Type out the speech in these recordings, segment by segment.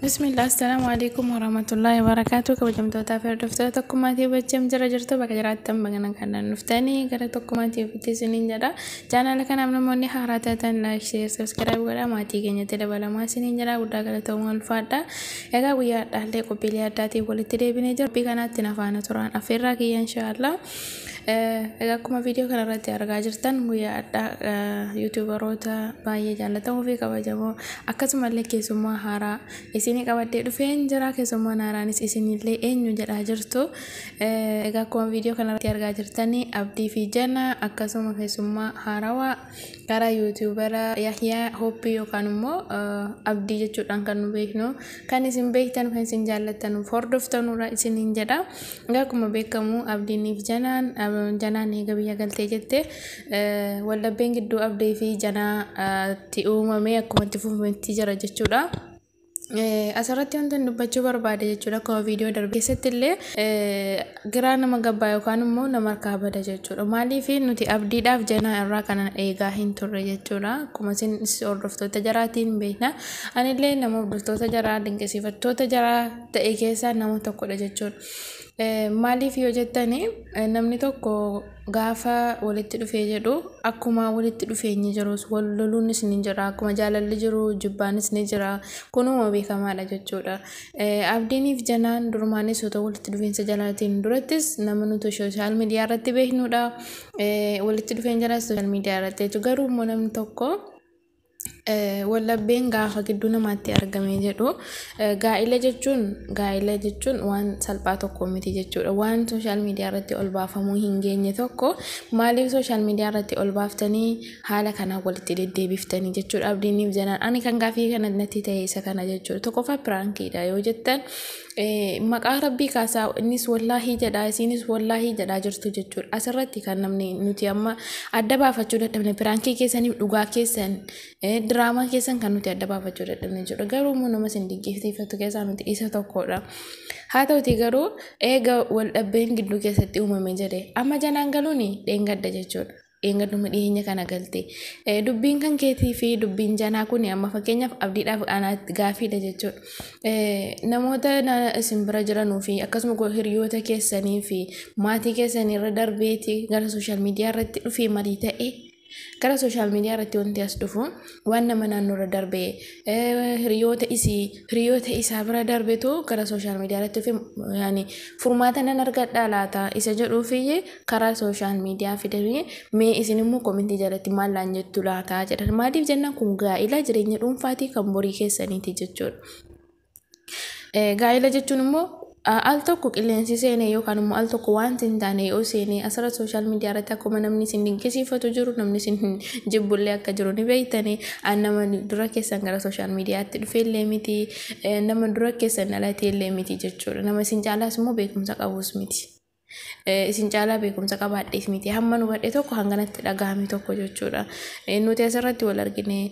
Bismillah, assalamu alaikum warahmatullahi wabarakatuh. Kabajamtootaa fi hordoftoota Tokkummaa Bacham jira jirtu bakka jiraattan bagana kanaan dhuftanii gara Tokkummaa TVtti isiniin jedha. Chaanaala kanaaf namoonni haaraa taatan like, share, subscribe godhaa maatii keenyatti dabalamaa isiniin jedha. Guddaa galatoomaa, ulfaadha. Egaa guyyaa har'aallee qophiilee addaatiin walitti deebinee jira. Qophii kanaatti na faana turaan affeerraa kiyya, inshaallah. Egaa akkuma viidiyoo kanarratti argaa jirtan, guyyaa har'aa YouTuberoota baay'ee jaallatamoo fi kabajamoo akkasumallee keessummaa haaraa isinii qabadhee dhufeen jira. Keessummaan haaraanis isinillee eenyu jedhaa jirtu. Egaa akkuma viidiyoo kanarratti argaa jirtanii, Abdii fi Jana akkasuma keessummaa haarawaa karaa YouTubera Yahyaa Hoppii yookaan immoo Abdii jechuudhaan kan nu beeknu, kan isin beektan, kan isin jaallattan, hordoftanudha isiniin jedha. Egaa akkuma beekamu Abdiiniif Janaan, Janaan eega biyya galtee jette waldhabbeen gidduu Abdii fi Janaatti uumame akkuma itti fufetti jira jechuudha. Asirratti wanti dubbachuu barbaade jechuudha, akkuma viidiyoo darbe keessatti illee giraa nama gabbaa yookaan immoo nama harkaa bada jechuudha. Maaliif nuti Abdiidhaaf Janaa irraa kana eegaa hin turre jechuudha. Akkuma isin hordoftoota jaraatiin beekna. Anillee nama hordoftoota jaraa, dinqisiifattoota jaraa ta'e keessaa nama tokkodha jechuudha. Maaliif yoo jettani, namni tokko gaafa walitti dhufee jedhu akkuma walitti dhufeenyi jirus wal loluunis ni jira, akkuma jaalalli jiru jibbaanis ni jira, kunuma beekamaadha jechuudha. Abdiiniif Janaan durumaanis otoo walitti dhufeensa jalaatiin durattis nama nuti social media irratti beeknudha. Walitti dhufeenya jalaas social media irratti jechuudha. Garuu immoo namni tokko waldhabbeen gaafa gidduu namaatti argame jedhu, gaa'ila jechuun waan salphaa tokko miti jechuudha. Waan social media irratti ol baafamuu hin geenye tokko maaliif social media irratti ol baaftanii haala kanaan walitti deddeebiftanii jechuudha. Abdiiniif Janaan ani kan gaafii kana natti ta'e isa kana jechuudha. Tokkoffaa, prankiidha yoo jettan maqaa rabbii kaasaa, innis wallaahii jedhaa, isinis wallaahii jedhaa jirtu jechuudha. Asirratti kan namni nuti amma adda baafachuu dadhabne, prankii keessaniif dhugaa keessan, diraamaa keessan kan nuti adda baafachuu dadhabne jechuudha. Garuu immoo nama isin dinqisiifatu keessaa nuti isa tokkodha. Haa ta'uti garuu eega wal dhabbeen gidduu keessatti uumame jedhe, amma Janaan galuun dheengadda jechuudha. Dheengadduma dhiyeenya kana galte. Dubbiin kan keetii fi dubbiin Janaa kun amma fakkeenyaaf Abdiidhaaf anaatti gaafiidha jechuudha. Namoota isin bira jiranuu fi akkasuma hiriyoota keessanii fi maatii keessanii irra darbeeti gara social media irratti dhufee marii ta'e, gara social media irratti wanti as dhufu waan nama naannoo irra darbee hiriyoota isii, hiriyoota isaa bira darbetu gara social media irratti dhufe, yaani furmaata nan argadhaa laata isa jedhuufiyyee karaa social media fidamee, mee isin immoo commentii jalatti maal laan jettu laata jedhan. Maaliif jennaan, kun gaa'ila jireenya dhuunfaatii kan borii keessaniiti jechuudha. Gaa'ila jechuun immoo al tokko qilleensi seenee yookaan immoo al tokko wanti hin taane yoo seenee asirra social media irratti akkuma namni isin dinqisiifatu jiru, namni isin jibbullee akka jiru ni beektanii. An nama dura keessan gara social mediatti dhufeellee miti, nama dura keessan dhalateellee miti jechuudha. Nama isin caalaas immoo beekumsa qabus miti. Isin caalaa beekumsa qabaadhees miti, hamma nu hubadhe tokko hanganatti dhagahame tokko jechuudha. Nuti asirratti wal argine,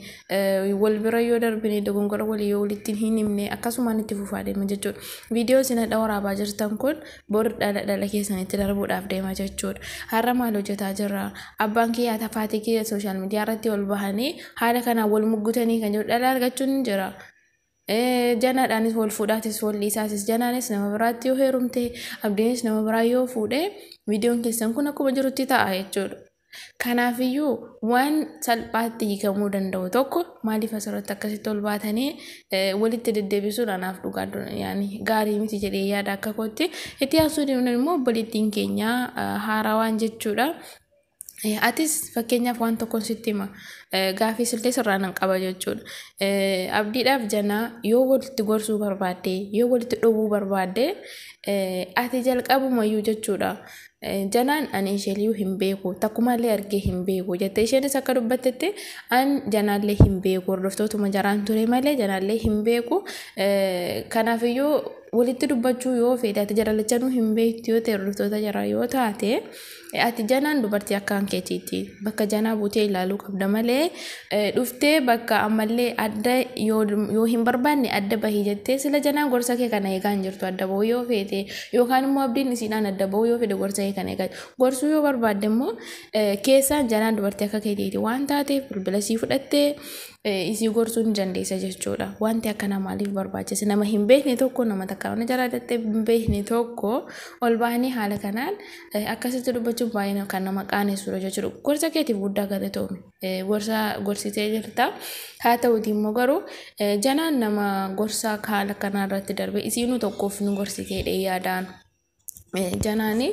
wal bira yoo darbine, dogongora walii yoo walitti hin himne, akkasumaan itti fufaa deema jechuudha. Viidiyoo isin hadha waraabaa jirtan kun bor dhala dhala keessanitti darbuudhaaf deema jechuudha. Har'a maal hojjetaa jirra? Abbaan kiyyaa tafaatii kiyya social media irratti ol bahanii haala kanaan wal muggutanii kan jiru dhala argachuun ni jira. Janaadhaanis wal fuudhaatis wal dhiisaatis, Janaanis nama biraatti yoo heerumte, Abdiinis nama biraa yoo fuudhe, viidiyoon keessan kun akkuma jirutti ta'a jechuudha. Kanaafiyyuu waan salphaatti hiikamuu danda'u tokko maaliif asirratti akkasitti ol baatanii walitti deddeebisuun anaaf dhugaa yaani gaarii miti jedhee yaada akka kootti. Itti aansuun immoo obboleettiin keenya haarawaan jechuudha. Atis fakkeenyaaf waan tokkoon sitti hima. Gaafii sillee sirraa nan qaba jechuudha. Abdiidhaaf Janaa yoo walitti gorsuu barbaadde, yoo walitti dhowwuu barbaadde, ati jalqabumayyuu jechuudha. Janaan ani isheeliyyuu hin beeku, takkumaallee argee hin beeku jette. Isheenis akka dubbattetti an Janaallee hin beeku, hordoftootuma jaraan ture malee Janaallee hin beeku. Kanaafiyyuu walitti dubbachuu yoo feete, ati jara lachanuu hin beektu yoo ta'e, hordoftoota jaraa yoo taate, ati Janaan dubartii akkaan keetiiti. Bakka Janaa buutee ilaaluu qabda malee, dhuftee bakka ammallee adda yoo hin barbaanne adda bahii jettee, sila Janaan gorsa kee kana eegaa hin jirtu. Adda bahuu yoo feete yookaan immoo Abdiin isiidhaan adda bahuu yoo fedhe gorsa kee kan eegaa. Gorsuu yoo barbaadde immoo keessaan Janaan dubartii akka keetiiti waan taateef bilbila sii fudhattee isii gorsuu ni dandeessa jechuudha. Wanti akkanaa maaliif barbaachise? Nama hin beekne tokko, nama takka mana jala hin beekne tokko ol bahanii haala kanaan akkasitti dubbachuun baay'ee kan nama qaanessuudha jechuudha. Gorsa keetiif guddaa galatoomi. Gorsa gorsitee jirta. Haa ta'uuti immoo garuu Janaan nama gorsa haala kanaa irratti darbe isiinuu tokkoof nu gorsitee yaadaan. Janaani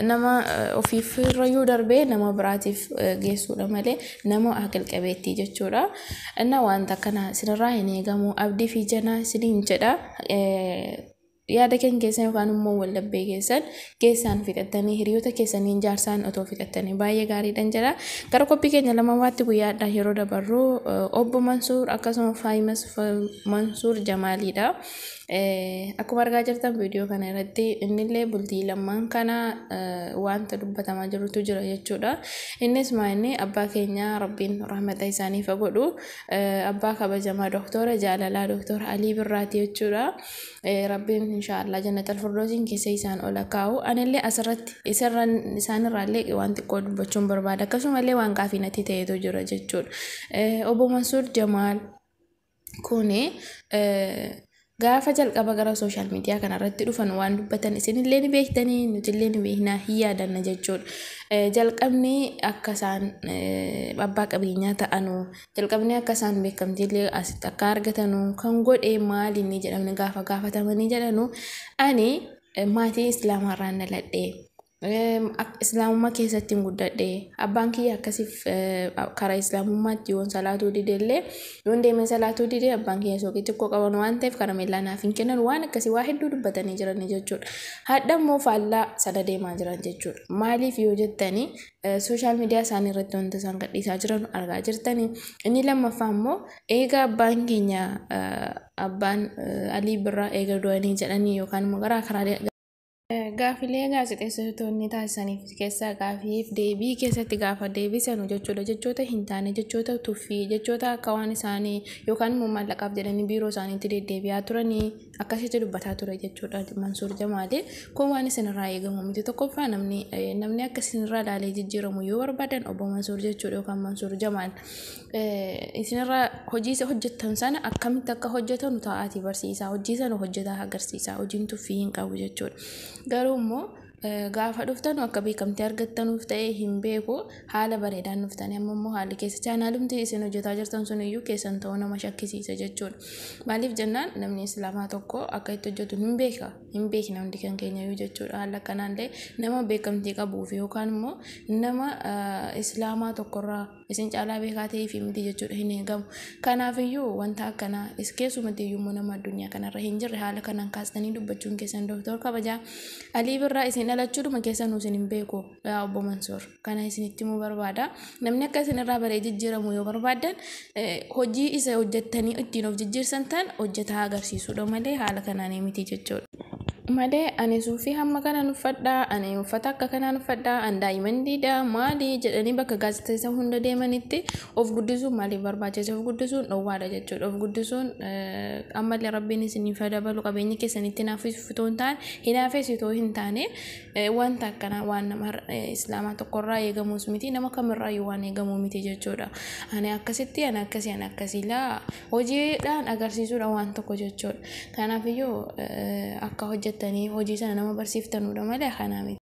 nama ofiif irrayyuu darbee nama biraatiif geessuudha malee nama aqil qabeettii jechuudha. Inna wanta akkana isinirraa hin eegamu, Abdii fi Janaa isiniin jedha. Yaada keenya keessan yookaan immoo wallabbii keessan keessaan fixattanii hiriyoota keessaniin jaarsaan otoo fixattanii baay'ee gaariidhaan jedha. Gara qophii keenya lammaffaatti guyyaadhaan yeroo dabarru, obbo Mansuur akkasuma Faayimas Mansuur Jamaaliidha. Akkuma argaa jirtan viidiyoo kana irratti innillee bultii lammaan kana wanta dubbatamaa jirutu jira jechuudha. Innis maa'inni abbaa keenya Rabbiin rahmata isaaniif godhu, abbaa kabajamaa Doktora Jaalalaa Doktora Alii Birraati jechuudha. Rabbiin inshaallah jannata alfirdoosiin keessa isaan ola kaa'u. Anillee asirratti isaanirraallee waan xiqqoo dubbachuun barbaada. Akkasumallee waan gaafii natti ta'etu jira jechuudha. Obbo Mansuur Jamaal kuni gaafa jalqaba gara social media kanarratti dhufan waan dubbatan isinillee ni beektanii, nutillee ni beeknaa, hin yaadanna jechuudha. Jalqabni akka isaan abbaa qabeenyaa ta'anuu, jalqabni akka isaan beekamtiillee asitti akka argatanuu kan godhe maali inni jedhamne gaafa gaafatamanii jedhanu, ani maatii islaamaarraan dhaladhee, islaamummaa keessatti hin guddadhe, abbaan kiyya akkasiif karaa islaamummaatti yoon salaatuu dide illee, yoon deemee salaatuu dide, abbaan kiyya suuqii xiqqoo qaban waan ta'eef karameellaa naaf hin kennan, waan akkasii waa hedduu dubbatanii jiran jechuudha. Hadha immoo faallaa sana deemaa jiran jechuudha. Maaliif yoo jettanii, social media isaanii irratti wanta isaan gadhiisaa jiran argaa jirtanii. Inni lammaffaa immoo eega abbaan keenya abbaan Alii Birraa eega du'anii jedhanii yookaan immoo garaa karaa gaafilee gaazexeessitoonni taasisaniif keessaa gaafiif deebii keessatti gaafa deebisanu jechuudha. Jechoota hin taane, jechoota tuffii, jechoota akka waan isaanii yookaan immoo maallaqaaf jedhanii biiroo isaaniitti deddeebi'aa turanii akkasitti dubbataa ture jechuudha Mansuur Jamaali. Kun waan isinirraa eegamu miti. Tokkoffaa, namni akka isinirraa ilaalee jijjiiramu yoo barbaadan, obbo Mansuur jechuudha yookaan Mansuur Jamaal. Isinirraa hojii hojjettan sana akkamitti akka hojjetanu taa'aatii barsiisaa, hojii sana hojjetaa agarsiisaa, hojiin tuffii hin qabu jechuudha. Garuu immoo gaafa dhuftan akka beekamtii argattanuuf ta'e hin beeku, haala bareedaan dhuftanii amma immoo haalli keessa chaanaalumti isin hojjetaa jirtan sun iyyuu keessan ta'uu nama shakkisiisa jechuudha. Maaliif jennaan, namni islaamaa tokko akka itti hojjetu hin beeka, hin beekna hundi kan keenya iyyuu jechuudha. Haala kanaallee nama beekamtii qabuuf yookaan immoo nama islaamaa tokkorraa isin caalaa beekaa ta'ee fi miti jechuudha, hin eegamu. Kanaafiyyuu wanta akkanaa keessumatti iyyuu immoo nama addunyaa kanarra hin jirre haala kanaan kaastanii dubbachuun keessan, Dooktor kabajaa Alii Birraa isin dhalachuudhuma keessan isin hin beeku yaa obbo Mansoor. Kana isinitti himuu barbaada. Namni akka isin irraa baree jijjiiramu yoo barbaaddan, hojii isa hojjettanii ittiin of jijjiirsan tan hojjetaa agarsiisuudha malee haala kanaan miti jechuudha. Malee ani suufii hamma kanaan uffadhaa, ani uffata akka kanaan uffadhaa, ani daa'imman diidaa maali jedhanii bakka gaazexeessa hunda deemanitti of guddisuun maaliif barbaachisa? Of guddisuun dhowwaadha jechuudha. Of guddisuun ammallee Rabbiin isiniif dabalu, qabeenya keessanitti hinaafisuu hin taane, hinaafessitoo hin taane, wanta akkanaa waan nama islaamaa tokkorraa eegamus miti, nama kamirraayyuu waan eegamu miti jechuudha. Ani akkasitti, ani akkasii, ani akkasii laa, hojiidhaan agarsiisuudha waan tokko jechuudha. Kanaafiyyuu akka hojjettanii hojii sana nama barsiiftanudha malee kanaa miti.